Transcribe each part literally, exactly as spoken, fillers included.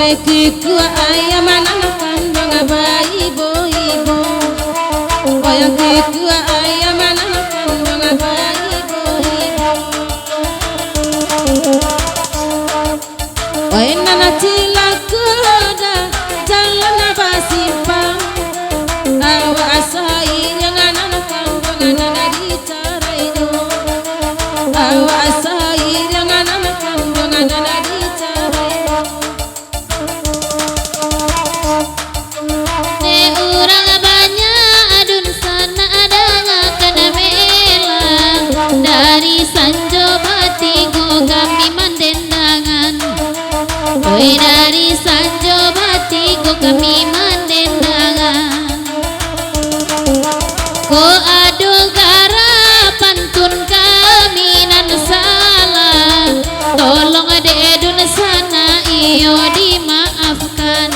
Kikua ayam nan kanduang baibo-ibo. Wayang kikua ayam nan kanduang baibo-ibo. Wai nan cilako dah, jalan basimpang. Awak sairiang nan kanduang nan dicarai do. Awak sairiang nan kanduang nan dicarai do. Dek urang banyak dunsanak dangakan bela, dari sanjo batigo kami mandendangan. Oi, dari sanjo batigo kami mandendangan. Kok ado garah pantun kami nan salah, tolong dek dunsanak iyo dimaafkan.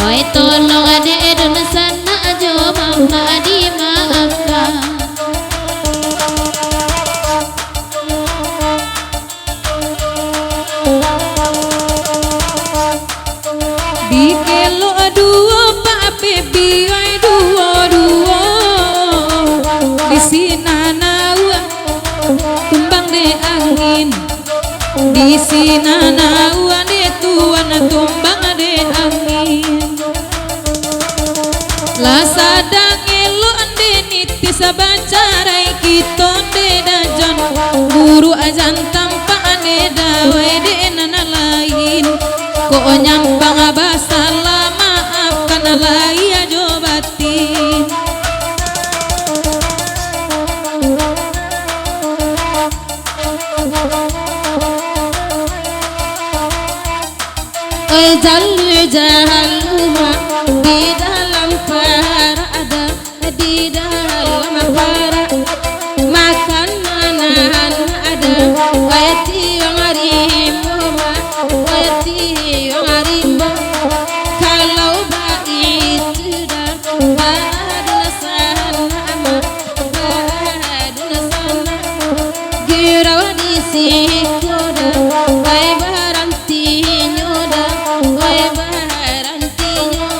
Oi, tolong dek dunsanak jo mamak dimaafkan. Dikelok duo Pak Pepi, oi, duo-duo. Di sinan awak tumbang dek angin. Di sinan awak dek tuan tumbang dek angin. Lah sadang elok dek nitis bacarai kito dek dajon. Buruak jan tampak dek dawai dek nan lain. Kok nyampang basalah maafkan lahia jo batin. Oi, jalui jalan rumah, di dalam parak ado, di dalam parak makanan ado. Oi, tiong rimbo, oi, tiong rimbo, kalau baitu dah, badun sanak mah. Badun sanak, girau di siko dah, wai barantinyo dah, wai barantinyo.